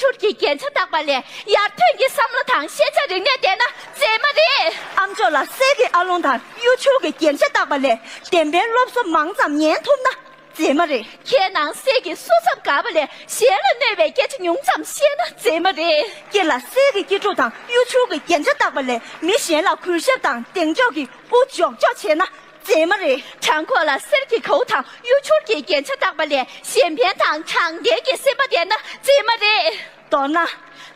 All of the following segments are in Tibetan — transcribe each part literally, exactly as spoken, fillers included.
ཆུར་གྱི་རྒྱན་ཆ་བཏགས་པ་ལས་ཡར་ཐོན་གྱི་བསམ་བློ་དང་ཤེས་བྱ་རིག་གནས་ལྡན་ན་མཛེས་མ་རེད། ཨ་མཆོག་ལ་གསེར་གྱི་ཨ་ལོང་དང་གཡུ་བྱུར་གྱི་རྒྱན་ཆ་བཏགས་པ་ལས་བདེན་པའི་སློབ་གསོ་མང་ཙམ་ཉན་ཐུབ་ན་མཛེས་མ་རེད། ཁའི་ནང་གསེར་གྱི་སོ་ཚབ་དགའ་བ་ལས་གཞན་ལ་གནོད་པའི་སྐད་ཆ་ཉུང་ཙམ་བཤད་ན་མཛེས་མ་རེད། སྐེ་ལ་གསེར་གྱི་སྐེ་འབྲུ་དང་གཡུ་བྱུར་གྱི་རྒྱན་ཆ་བཏགས་པ་ལས་མི་གཞན་ལ་གུས་ཞབས་དང་གདེང་འཇོག་གི་དབུ་འཇོག་འཇོག་བྱས་ན་མཛེས་མ་རེད། བྲང་ཁོག་ལ་གསེར་གྱི་གའུ་དང་གཡུ་བྱུར་གྱི་རྒྱན་ཆ་བཏགས་པ་ལས་གཞན་ཕན་དང་དྲང་བདེན་གྱི་སེམས་པ་ལྡན་ན་མཛེས་མ་རེད། མདོར་ན།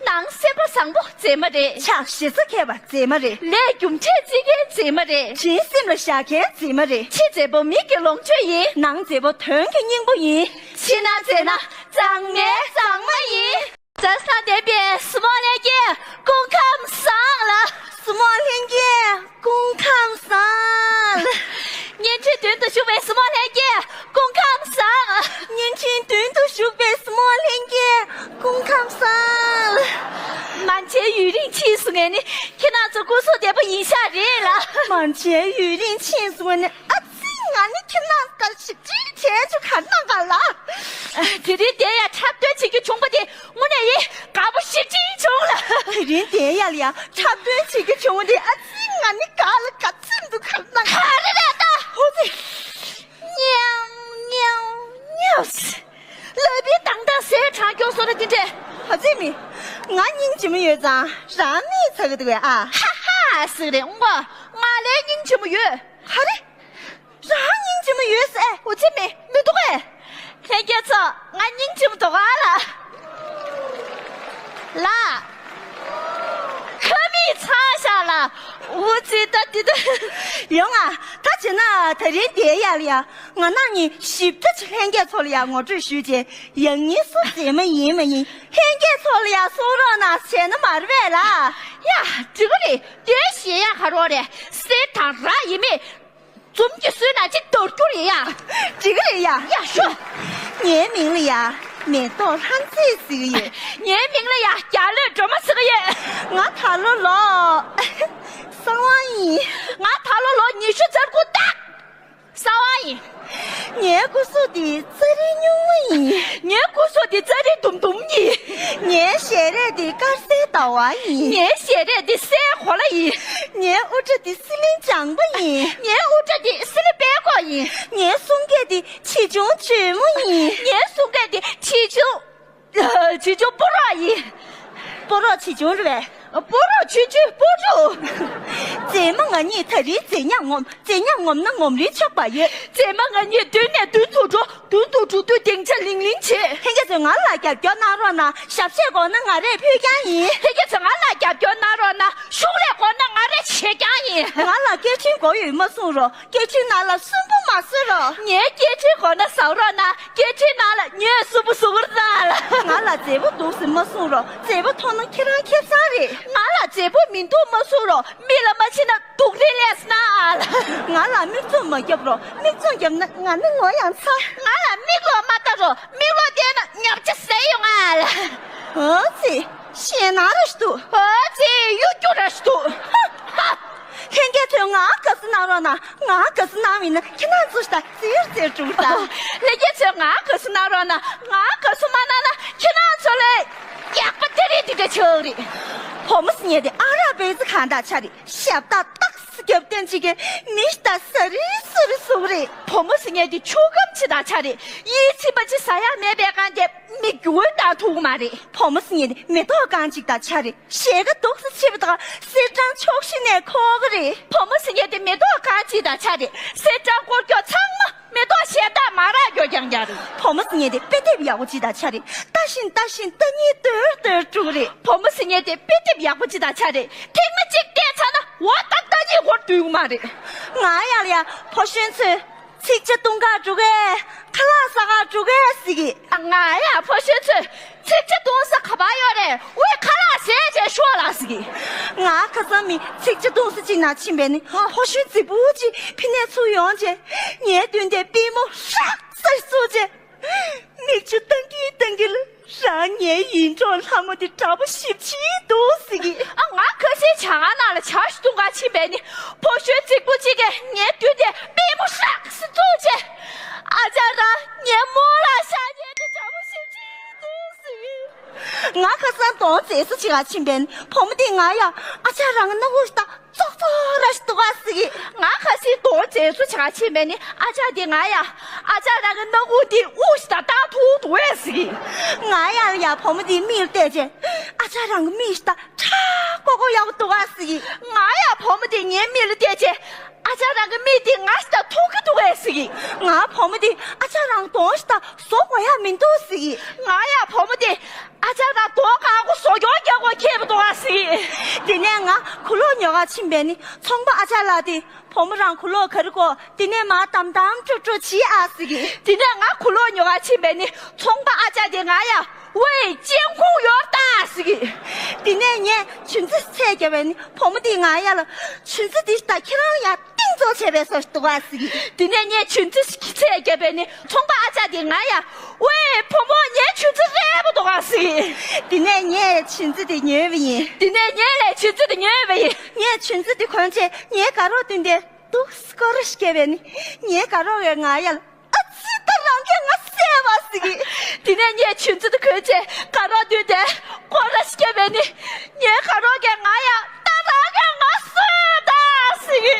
ནང་སེམས་པ་བཟང་པོ་མཛེས་མ་རེད། ཕྱག་ཞེ་ས་མཁས་པ་མཛེས་མ་རེད། ལས་རྒྱུ་འབྲས་བརྩི་མཁན་མཛེས་མ་རེད། དྲིན་སེམས་ལ་བཞག་མཁན་མཛེས་མ་རེད། ཕྱི་མཛེས་པོ་མིག་གི་ལོངས་སྤྱོད་ཡིན། ནང་མཛེས་པོ་དོན་གྱི་སྙིང་པོ་ཡིན། ཕྱི་ནང་མཛེས་ན་གཙང་མའི་གཙང་མ་ཡིན། བཟའ་ཚང་ལྡན་པའི་སྲུ་མོ་ལྷན་རྒྱས་སྐུ་ཁམས་བཟང་ལ། སྲུ་མོ་ལྷན་རྒྱས་སྐུ་ཁམས་བཟང་། བརྙན་འཕྲིན་མདུན་དུ་བཞུགས་པའི་སྲུ་མོ་ལྷན་རྒྱས་སྐུ་ཁམས་བཟང་། བརྙན་འཕྲིན་མདུན་དུ་བཞུགས་པའི་སྲུ་མོ་ལྷན་རྒྱས་སྐུ་ཁམས་བཟང་། མན་ཆད་ཡུན་རིང་ཕྱིན་སོང་ངས་ནི་ཁྱེད་རང་ཚོ་སྐུ་གཟུགས་བདེ་པོ་ཡིན་ཤག་རེད་ལ། མན་ཆད་ཡུན་རིང་ཕྱིན་སོང་ངས་ནི་ཨ་ཙི་ང་ནི་ཁྱེད་རང་དཀར་ཞིབ་ཅིག་བྱས་ཆོག་ག་ན་ག་ལ། དེ་རིང་དེ་ཡ་འཁྲབ་སྟོན་བྱེད་རྒྱུ་བྱུང་པ་དེ་དངོས་གནས་ཡིན་དགའ་པོ་ཞེ་ཅིག་བྱུང་ལ། དེ་རིང་དེ་ཡ་ལ་ཡ་འཁྲབ་སྟོན་བྱེད་རྒྱུ་བྱུང་བ་དེ་ཨ་ཙི་ང་ནི་ག་ལ་ག་ཚིམ་འདུག་ག་ན་ག་ག་རེ་རེད་ད། ཧོ་ཙི། ཉེའུ་ཉེའུ་ཉེའུ། ལ་བི་དང་དང་ཟས་གྲང་སྐྱོང་སོ་ར་དེ་འདྲས། ཨ་ཙི་མི། ང་སྙིང་རྗེ་མོ་ཡོད་ཙང་རང་མིག་ཚ་གི་འདུག་གས་ཨ། ཧ་ཧ་ཟེར་རེད་འོང་པ། ང་ལས་སྙིང་རྗེ་མོ་ཡོད། ག་རེ། རང་སྙིང་རྗེ་མོ་ཡོད་ཟེར། ཨོ་ཙི་མི་མི་འདུག་གས། ལྷན་རྒྱས་ཚོ་ང་སྙིང་རྗེ་མོ་འདུག་ག་ལ། ལ། ཁ་མིག་ཚ་ཤག་ལ། ཨོ་ཙི་ད་དེ་ད། ཡོང་ང་ད་བྱས་ན་དེ་རིང་དེ་ཡ་ལ་ཡ། ང་ནང་ཉིད་ཞིབ་ཕྲ་ཅིག་ལྷན་རྒྱས་ཚོ་ལ་ཡང་ངོ་སྤྲོད་ཞུས་རྗེས་ཡང་སྙིང་སུ་མཛེས་མ་ཡིན་མ་ཡིན་ལྷན་རྒྱས་ཚོ་ལ་ཡང་གསུང་རོགས་གནང་ཟེར་ན་མ་རེད་པས་ལ། ཡ་འགྲིག་གི་རེད། དེ་ཞེ་ཡག་ག་རོགས་རེད། གསེར་དང་རག་ཡིན་མེད་འཛུམ་གྱིས་བཟོས་ན་ཅིག་འདོར་རྒྱུ་རེད་ཡ། འགྲིག་གི་རེད་ཡ། ཡ་ཤོག་ངའི་མིང་ལ་ཡ་མེ་ཏོག་ལྷ་མཛེས་ཟེར་གི་ཡོད། ངའི་མིང་ལ་ཡ་རྒྱ་ལོས་སྒྲོལ་མ་ཟེར་གི་ཡོད། ང་ད་ལོ་ལོ་གསང་བ་ཡིན། ང་ད་ལོ་ལོ་ཉི་ཤུ་རྩ་དགུ་ཏག་གསང་བ་ཡིན། ངའི་སྐུ་གཟུགས་འདི་ཙ་རི་སྨྱུག་མ་ཡིན། ངའི་སྐུ་གཟུགས་འདི་ཙ་རི་དུམ་དུམ་ཡིན། ངའི་ཞལ་རས་འདི་དཀར་གསལ་ཟླ་བ་ཡིན། ངའི་ཞལ་རས་འདི་གསལ་གོ་ལ་ཡིན། ངའི་དབུ་སྐྲ་འདི་སི་ལིང་ལྗང་པ་ཡིན། ངའི་དབུ་སྐྲ་འདི་སི་ལི་པད་ཀོག་ཡིན། ངའི་གསུང་སྐད་འདི་ཆེ་ཆུང་གཅེན་མོ་ཡིན། ངའི་གསུང་སྐད་འདི་ཆེ་ཆུང་། ཆེ་ཆུང་སྤུ་རོགས་ཡིན། སྤུ་རོགས་ཆེ་ཆུང་རེད་པས། སྤུ་རོགས་ཆུང་ཆུང་སྤུ་རོགས། མཛེས་མ་ང་གཉིས་ད་རིང་མཛེས་ཉག་ངོམ། མཛེས་ཉག་ངོམ་ན་ངོམ་རིན་ཆགས་པ་ཡོད། མཛེས་མ་ང་གཉིས་མདུན་ནས་མདུན་དུ་འགྲོ། མདུན་དུ་འགྲོ་དུས་སྡིངས་ཆ་ལིང་ལིང་བྱེད། ལྷན་རྒྱས་ཚོས་ང་ལ་རྒྱབ་སྐྱོར་གནང་རོགས་གནང་། ཞབས་ཕྱི་དགོས་ན་ང་རས་ཕུལ་རྐྱང་ཡིན། ལྷན་རྒྱས་ཚོས་ང་ལ་རྒྱབ་སྐྱོར་གནང་རོགས་གནང་། ཤུགས་ལས་དགོས་ན་ང་རས་བྱེད་རྐྱང་ཡིན། ང་ལ་སྐད་འཕྲིན་དགོས་ཡོད་མ་གསུང་རོགས། སྐད་འཕྲིན་ནང་ལ་སུན་པོ་མ་བཟོས་རོགས། ངའི་སྐད་འཕྲིན་གོ་ན་ཟ་རོགས་གནང་། སྐད་འཕྲིན་ནང་ལ་ངས་སུན་པོ་བཟོ་གི་རེད་ལ། ང་ལ་མཛེས་པོ་འདུག་ཟེར་མ་གསུང་རོགས། མཛེས་པོ་མཐོང་ན་ཁྱེད་རང་ཁེ་བཟང་རེད། ང་ལ་མཛེས་པོ་མི་འདུག་མ་གསུང་རོགས། མིག་ལ་མ་ཕྱིན་ན་སྡུག་རུས་ལས་སོང་ན་ལ། ང་ལ་མིག་བཙུམ་མ་རྒྱབ་རོགས། མིག་བཙུམ་བརྒྱབ་ན་ང་ནི་ངོ་ཡང་ཚ། ང་ལ་མིག་ལོག་མ་ལྟ་རོགས། མིག་ལོག་བལྟས་ན་ཉོབ་ཆ་ཟད་ཡོང་ང་ལ། ཨོ་ཙི། ཞེད་སྣང་ར་ཞིག་འདུག་ཨོ་ཙི། གཡོ་སྒྱུ་ར་ཞིག་འདུག་ལྷན་རྒྱས་ཚོས་ང་དགའ་བསུ་གནང་རོགས་གནང་། ང་དགའ་བསུ་གནང་མིན་ན་ཁྱེད་རང་ཚོ་ཞིག་ད་ཙིར་ཙིར་འགྲོ་གི་རེད་ད། ལྷན་རྒྱས་ཚོས་ང་དགའ་བསུ་གནང་རོགས་གནང་། ང་དགའ་བསུ་མ་གནང་ན་ཁྱེད་རང་ཚོ་ལས་ཡག་པ་དེ་རེད་འདི་འདྲ་ཆགས་རེད། བུ་མོ་ཟེར་མཁན་དེ་ཨ་རག་བེ་ཙི་གང་དང་ཆ་རེད། ཞབས་ཏག་ཏག་སི་རྒྱབ་རྟེན་གཅིག་གི་མི་ཞིག་ད་ས་རི་སུ་རི་སུ་རེད། བུ་མོ་ཟེར་མཁན་དེ་ཆུ་ཁམ་ཆེ་དང་ཆ་རེད། ཡིད་ཚིམ་པ་ཅིག་ཟ་ཡག་མེད་པའི་སྒང་དེ་མི་རྒྱུ་བའི་ནང་ཐུག་མ་རེད། བུ་མོ་ཟེར་མཁན་དེ་མེ་ཏོག་རྐང་གཅིག་དང་ཆ་རེད། ཞལ་ཁ་སྡུག་སེ་ཕྱེ་བ་དང་གསེར་སྦྲང་ཕྱོགས་བཞི་ནས་འཁོར་གི་རེད། བུ་མོ་ཟེར་མཁན་དེ་མེ་ཏོག་རྐང་གཅིག་དང་ཆ་རེད། གསེར་སྦྲང་སྐོར་སྐྱོག་ཚང་མ་མེ་ཏོག་གཞན་དག་མ་རག་རྒྱུ་རྐྱང་རྐྱང་རེད། བུ་མོ་ཟེར་མཁན་དེ་དཔེ་དེབ་ཡག་པོ་གཅིག་དང་ཆ་རེད། ལྟ་བཞིན་ལྟ་བཞིན་ལྟ་སྙིང་འདོད་འདོད་འགྲོ་གི་རེད། བུ་མོ་ཟེར་མཁན་དེ་དཔེ་དེབ་ཡག་པོ་གཅིག་དང་ཆ་རེད། ཐེངས་མ་གཅིག་བལྟས་ཚར་ན་འོ་ད་ལྟ་གཉིད་ཁུག་འདུག་མ་རེད། ང་ཡར་ལ་ཡ་ཕོ་གཞོན་ཚོས་ཚིག་ཇ་བཏུང་ག་འགྲོ་གས། ཁ་ལག་ཟ་ག་འགྲོ་གས་ཟེར་གི། ང་ཡ་ཕོ་གཞོན་ཚོས་ཚིག་ཇ་བཏུང་ས་ག་པར་ཡོད་རེད། ཝེ་ཁ་ལག་ཟས་བྱས་ཤོག་ལ་ཟེར་གི། ང་ཁ་སང་མི་ཚིག་ཇ་བཏུང་ས་གཅིག་ནང་ཕྱིན་པས་ནི་ཧ། ཕོ་གཞོན་རྫིག་པོ་གཅིག་ཕི་ནས་ཚུར་ཡོང་རྗེས་ངའི་མདུན་དེ་པུས་མོ་ཧྲག་ས་ཞིག་བཙུགས་རྗེས། མིག་ཆུ་བཏང་གིན་བཏང་གིན་ལ་རང་ངའི་ཡིད་འཕྲོག་ལྷ་མོ་འདི་འདྲ་པོ་ཞེ་པོ་ཅིག་འདུག་ཟེར་གི། ཨ་ང་ཁ་སང་ཇ་ཁང་ནང་ལ་ཇ་ཞིག་བཏུང་ག་ཕྱིན་པས་ནི་ཕོ་གཞོན་རྫིག་པོ་གཅིག་གིས་ངའི་མདུན་དེ་པུས་མོ་ཧྲག་སེ་བཙུགས་རྗེས། ཨ་ཅག་རང་ངའི་རྨོ་ལགས་ཤ་ཉེ་འདི་འདྲ་པོ་ཞེ་པོ་ཅིག་འདུག་ཟེར་གི། ང་ཁ་སང་གདོང་མཛེས་བཟོ་བྱེད་ག་ཕྱིན་པས་ནི་བུ་མོ་དེས་ང་ཡ་ཨ་ཅག་རང་གི་སྣ་ཁུག་ཞིག་ད་ཙོག་ཙོག་ར་ཞིག་འདུག་ག་ཟེར་གི། ང་ཁ་སང་གདོང་མཛེས་བཟོ་བྱེད་ག་ཕྱིན་པས་ནི་ཨ་ཅག་དེས་ང་ཡ་ཨ་ཅག་རང་གི་སྣ་ཁུག་དེ་དབུགས་ཞིག་ད་ལྟག་ཐུག་འདུག་གས་ཟེར་གི། ང་ཡ་ལ་ཡ་བུ་མོ་དེས་མིག་ལ་བལྟས་རྗེས་ཨ་ཅག་རང་གི་མིག་ཞིག་ད་ཁྲ་ཀོ་ཀོ་ཡག་པོ་འདུག་ག་ཟེར་གི། ང་ཡ་བུ་མོ་དེས་ངའི་མིག་ལ་བལྟས་རྗེས་ཨ་ཅག་རང་གི་མིག་དེ་ང་ཞིག་ད་མཐོང་གི་འདུག་གས་ཟེར་གི། ང་བུ་མོ་དེས་ཨ་ཅག་རང་གདོང་ཞིག་ད་བཟོ་དགོས་ཡ་མི་འདུག་ཟེར་གི། ང་ཡ་བུ་མོ་དེས་ཨ་ཅག་རང་གདོང་དཀར་པོ་བཟོ་སྐྱོང་རྒྱག་དགོས་ཁེལ་བ་འདུག་ག་ཟེར་གི། དེ་ནས་ང་གོས་ལོག་ཉོ་ག་ཕྱིན་པས་ནི་ཚོང་པ་ཨ་ཅག་ལགས་དེས་བུ་མོ་རང་གོས་ལོག་ག་རེ་དགོས། དེ་ནས་མར་དམ་དམ་ཀྲུག་ཀྲུག་བྱེད་ཨ་ཟེར་གི། དེ་ནས་ང་གོས་ལོག་ཉོ་ག་ཕྱིན་པས་ནི་ཚོང་པ་ཨ་ཅག་དེས་ང་ཡ་ཝེ་ཅན་ཁུང་ཡོད་ད་ཟེར་གི། དེ་ནས་ངས་ཆུ་ཚོད་ཚད་བརྒྱབ་པས་ནི་བུ་མོ་དེས་ང་ཡ་ལ་ཆུ་ཚོད་དེ་ད་ཁྱེད་རང་ཡ་ཏིང་ཙོག་བྱས་པའི་བཟོ་ཞིག་འདུག་ག་ཟེར་གི། དེ་ནས་ངས་ཆུ་ཚོད་ཚད་བརྒྱབ་པས་ནི་ཚོང་པ་ཨ་ཅག་དེས་ང་ཡ་ཝེ་བུ་མོ་ངའི་ཆུ་ཚོད་རལ་པོ་འདུག་ག་ཟེར་གི། དེ་ནས་ངས་ཆུ་ཚོད་དེ་ཉོས་པ་ཡིན། དེ་ནས་ངས་ལས་ཆུ་ཚོད་དེ་ཉོས་པ་ཡིན། ངས་ཆུ་ཚོད་དེ་གོན་རྗེས་ངའི་དགའ་རོགས་བདུན་དེ་འདུག་སྐོར་ར་ཞིག་བརྒྱབ་པས་ནི་ངའི་དགའ་རོགས་ཀྱིས་ང་ཡ་ལ་ཨ་ཙི་ད་རང་གིས་ང་བསད་པ་ཟེར་གི། དེ་ནས་ངས་ཆུ་ཚོད་དེ་གོན་རྗེས་དགའ་རོགས་བདུན་དེ་སྐོར་ར་ཞིག་བརྒྱབ་པས་ནི་ངའི་དགའ་རོགས་ཀྱིས་ང་ཡ་ད་རང་གིས་ང་གསོད་ད་ཟེར་གི།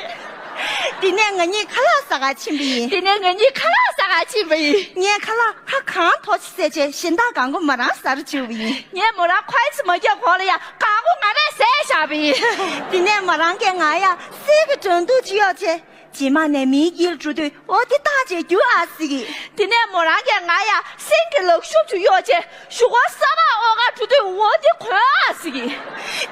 དེ་ནས་ང་གཉིས་ཁ་ལག་ཟ་ག་ཕྱིན་པ་ཡིན། དེ་ནས་ང་གཉིས་ཁ་ལག་ཟ་ག་ཕྱིན་པ་ཡིན། ངས་ཁ་ལག་ཧ་གང་དོ་ཆེ་བཟས་རྗེས་གཞན་དག་གང་གོ་མོ་རང་ཟ་རུ་བཅུག་པ་ཡིན། ངས་མོ་རང་ཁོ་ཡི་ཚི་མ་རྒྱག་གོང་ལ་ཡ་གང་གོ་ང་རས་ཟས་བཞག་པ་ཡིན། དེ་ནས་མོ་རང་གིས་ང་ཡ་གསེར་གྱི་འགྲོ་འདུག་ཅིག་གཡོགས་རྗེས་རྗེས་མ་ནས་མིའི་དཀྱིལ་འགྲོ་དུས་འོ་དེ་བཏགས་རྗེས་རྒྱུག་ཨ་ཟེར་གི། དེ་ནས་མོ་རང་གིས་ང་ཡ་སེང་གེ་ལག་ཤུབས་ཅིག་གཡོགས་རྗེས་གཞུག་གུ་ས་མ་འོག་ག་འགྲོ་དུས་འོ་དེ་གོན་ཨ་ཟེར་གི།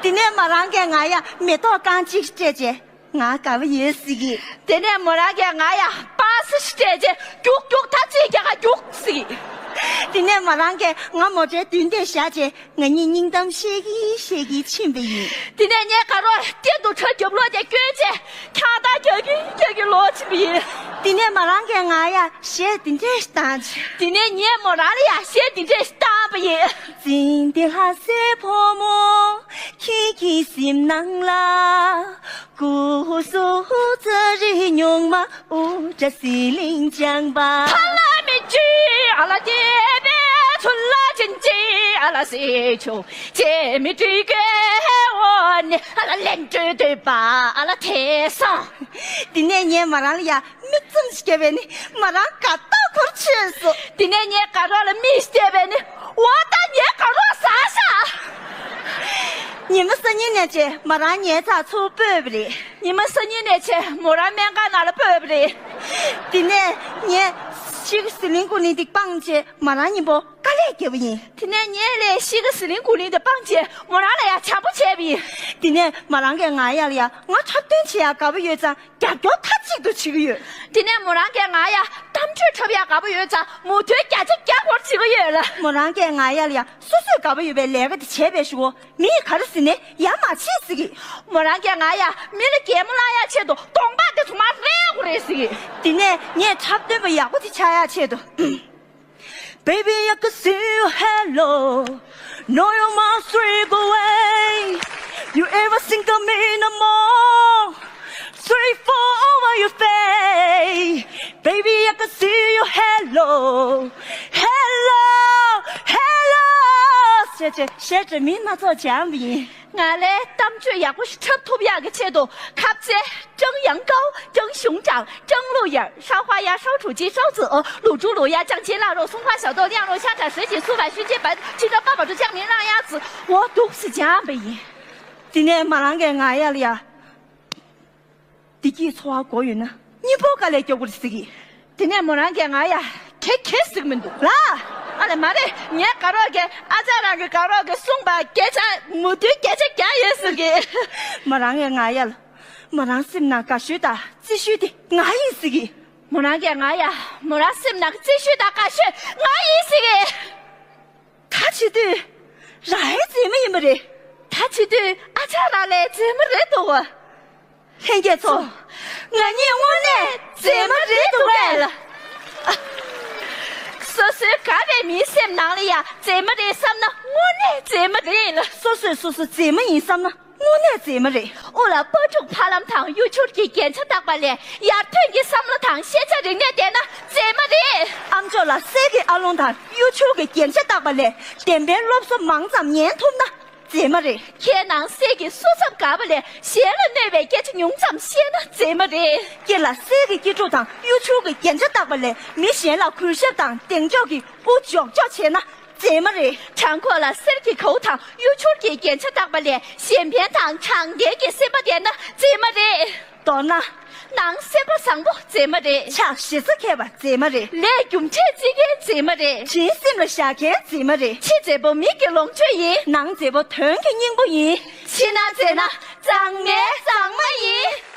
དེ་ནས་མོ་རང་གིས་ང་ཡ་མེ་ཏོག་རྐང་གཅིག་སྤྲད་རྗེས། ང་དགའ་པོ་ཡོད་ཟེར་གི། དེ་ནས་མོ་རང་གིས་ང་ཡ་པ་སི་ཞིག་སྤྲད་རྗེས་རྒྱུག་རྒྱུག་ད་ཅི་རྒྱག་ག་རྒྱུག་ཟེར་གི། དེ་ནས་མོ་རང་གིས་ང་མོ་ཊའི་མདུན་དེར་བཞག་རྗེས་ང་གཉིས་སྙིང་གཏམ་བཤད་གི་བཤད་གི་ཕྱིན་པ་ཡིན། དེ་ནས་ངའི་དགའ་རོགས་སྐྱིད་སྡུག་ཁྲལ་རྒྱབ་ལོག་དེ་བསྐྱོན་རྗེས་ཁྱང་ཐག་རྒྱག་གི་རྒྱག་གི་ལོག་ཕྱིན་པ་ཡིན། དེ་ནས་མོ་རང་གིས་ང་ཡ་གཞས་འདི་འདྲས་ཤིག་བཏང་། དེ་ནས་ངས་མོ་རང་ལ་ཡ་གཞས་འདི་འདྲས་ཤིག་བཏང་པ་ཡིན། འཛིན་དེ་ལྷ་སའི་ཕོ་མོ་ཁྱེད་ཀྱི་སེམས་ནང་ལ། ཀུ་སུ་ཙ་རི་ཉུང་མ་ཨུ་ཏྲ་སི་ལིང་ལྗང་པ། ཐ་ལ་མི་ཅི་ཨ་ལ་ཏེ་པེ་ཚུ་ལ་ཅིན་ཅི་ཨ་ལ་སི་ཆུ་ཅེ་མི་ཏི་ཀེ་འོ་ནི་ཨ་ལ་ལེན་ཏུ་དུ་པ་ཨ་ལ་ཐེ་སང་། དེ་ནས་ངས་མོ་རང་ལ་ཡ་མིག་བཙུམ་ཞིག་བརྒྱབ་པས་ནི་མོ་རང་དགའ་ཏོག་ཁོར་ཆོད་སོང་། དེ་ནས་ངས་དགའ་རོགས་ལ་མིག་ཞིག་བལྟས་པས་ནི་འོ་ད་ངའི་དགའ་རོགས་ཟ་ཤག། ཉི་མ་སང་ཉིན་ནས་བྱས་མོ་རང་ངའི་རྩར་འཚོལ་སྤོས་པ་རེད། ཉི་མ་སང་ཉིན་ནས་བྱས་མོ་རང་སྨན་ཁང་ནང་ལ་སྤོས་པ་རེད། དེ་ནས་ངས་ཤི་ཀ་ཟི་ལིང་ཀུ་ལིང་དེ་སྤངས་བྱས་མོ་རང་གཉིས་པོ་དཀའ་ལས་བརྒྱབ་པ་ཡིན། དེ་ནས་ངས་ལས་ཤི་ཀ་ཟི་ལིང་ཀུ་ལིང་དེ་སྤངས་བྱས་མོ་རང་ལ་ཡ་བྱམས་པོ་བྱས་པ་ཡིན། དེ་ནས་མོ་རང་གིས་ང་ཡ་ལ་ཡ་ང་འཁྲབ་སྟོན་བྱེད་ཡ་དགའ་པོ་ཡོད་ཙང་རྒྱབ་སྐྱོར་མཐའ་གཅིག་ཏུ་བྱེད་ཀྱི་ཡོད། དེ་ནས་མོ་རང་གིས་ང་ཡ་གཏམ་བརྗོད་འཁྲབ་ཡ་དགའ་པོ་ཡོད་ཙང་མུ་མཐུད་བརྒྱ་ཆ་བརྒྱ་སྐོར་བྱེད་ཀྱི་ཡོད་ལ། མོ་རང་གིས་ང་ཡ་ལ་ཡ་སོ་སོས་དགའ་པོ་ཡོད་པའི་ལས་ཀ་དེ་བྱས་པའི་གཞུག་གུ་མིས་ག་རེ་ཟེར་ནའི་ཡ་མ་བྱེད་ཟེར་གི། མོ་རང་གིས་ང་ཡ་མི་ལ་གད་མོ་བསླང་ཡ་ཆེད་དུ་གདོང་པ་དེ་ཚང་མ་རལ་དགོས་རེད་ཟེར་གི། དེ་ནས་ངས་འཁྲབ་སྟོན་པ་ཡག་པོ་དེ་ཆགས་ཡ་ཆེད་དུ། Baby, I can see you, hello. No, you must walk away. You ever think of me no more. Three, four over your face. Baby, I can see you, hello. Hello, hello. ཞེས་བྱས་ཞེས་བྱས་མི་སྣ་ཚོགས་འཇམ་པ་ཡིན། ང་ལས་གཏམ་བརྗོད་ཡག་པོ་ཞིག་འཁྲབ་ཐུབ་ཡག་གི་ཆེད་དུ་ཁ་ཟས། 蒸羊羔，蒸熊掌，蒸鹿眼儿，烧花鸭，烧雏鸡，烧子鹅，卤猪，卤鸭，酱鸡，腊肉，松花小豆，酿肉，虾炸，水洗素饭，熏鸡白，清蒸八宝粥，酱焖辣鸭子，我都是这样的。དེ་ནས་མོ་རང་གིས་ང་ཡ་ལ་ཡ། བདེ་སྐྱིད་འཚོ་བ་དགོས་ཡོད་ན་གཉིས་པོ་དཀའ་ལས་རྒྱག་དགོས་རེད་ཟེར་གི། དེ་ནས་མོ་རང་གིས་ང་ཡ་ཁེ་ཁེ་ཟེར་གི་མི་འདུག་ལ། ཨ་ལས་མ་རེད། ངའི་དགའ་རོགས་ཀྱིས་ཨ་ཅག་རང་གི་དགའ་རོགས་ཀྱིས་གསུངས་པ་བརྒྱ་ཆ་མུ་མཐུད་བརྒྱ་ཆ་བརྒྱ་ཡིན་ཟེར་གི། མོ་རང་གིས་ང་ཡ་ལ། མོ་རང་སེམས་ནང་དགའ་ཤོས་དང་རྩེ་ཤོས་དེ་ང་ཡིན་ཟེར་གི། མོ་རང་གིས་ང་ཡ། མོ་རང་སེམས་ནང་གི་རྩེ་ཤོས་དང་དགའ་ཤོས་ང་ཡིན་ཟེར་གི། ད་བྱེད་དུས་རང་ཡང་མཛེས་མ་ཡིན་པ་རེད། ད་བྱེད་དུས་ཨ་ཅག་རང་ལས་མཛེས་མ་རེད་འདུག་ག། ལྷན་རྒྱས་ཚོ། ང་གཉིས་དངོས་གནས་མཛེས་མ་རེད་འདུག་གས་ལ། སོ་སོའི་དགའ་བའི་མིའི་སེམས་ནང་ལ་ཡང་མཛེས་མ་རེད་བསམ་ན་དངོས་གནས་མཛེས་མ་རེད་ལ། སོ་སོས་སོ་སོ་མཛེས་མ་ཡིན་བསམ་ན། དངོས་གནས་མཛེས་མ་རེད། དབུ་ལ་སྤ་ཕྲུག་ཕ་ལམ་དང་གཡུ་བྱུར་གྱི་རྒྱན་ཆ་བཏགས་པ་ལས་ཡར་ཐོན་གྱི་བསམ་བློ་དང་ཤེས་བྱ་རིག་གནས་ལྡན་ན་མཛེས་མ་རེད། ཨ་མཆོག་ལ་གསེར་གྱི་ཨ་ལོང་དང་གཡུ་བྱུར་གྱི་རྒྱན་ཆ་བཏགས་པ་ལས་བདེན་པའི་སློབ་གསོ་མང་ཙམ་ཉན་ཐུབ་ན་མཛེས་མ་རེད། ཁྱེད་ནང་གསེས་ཀྱི་སོ་ཚབ་དགའ་བ་ལས་གཞན་ལ་གནོད་པའི་སྐད་ཆ་ཉུང་ཙམ་བཤད་ན་མཛེས་མ་རེད། སྐེ་ལ་གསེར་གྱི་སྐེ་འབྲུ་དང་གཡུ་བྱུར་གྱི་རྒྱན་ཆ་བཏགས་པ་ལས་མི་གཞན་ལ་གུས་ཞབས་དང་གདེང་འཇོག་གིས་དབུ་འཇོག་འཇོག་བྱས་ན་མཛེས་མ་རེད། བྲང་ཁོག་ལ་གསེར་གྱི་གའུ་དང་གཡུ་བྱུར་གྱི་རྒྱན་ཆ་བཏགས་པ་ལས་གཞན་ཕན་དང་དྲང་བདེན་གྱི་སེམས་པ་ལྡན་ན་མཛེས་མ་རེད། མདོར་ན། ནང་སེམས་པ་བཟང་པོ་མཛེས་མ་རེད། ཕྱག་ཞེ་ས་མཁས་པ་མཛེས་མ་རེད། ལས་རྒྱུ་འབྲས་བརྩི་མཁན་མཛེས་མ་རེད། དྲིན་སེམས་ལ་བཞག་མཁན་མཛེས་མ་རེད། ཕྱི་མཛེས་པོ་མིག་གི་ལོངས་སྤྱོད་ཡིན། ནང་མཛེས་པོ་དོན་གྱི་སྙིང་པོ་ཡིན། ཕྱི་ནང་མཛེས་ན་གཙང་མའི་གཙང་མ་ཡིན།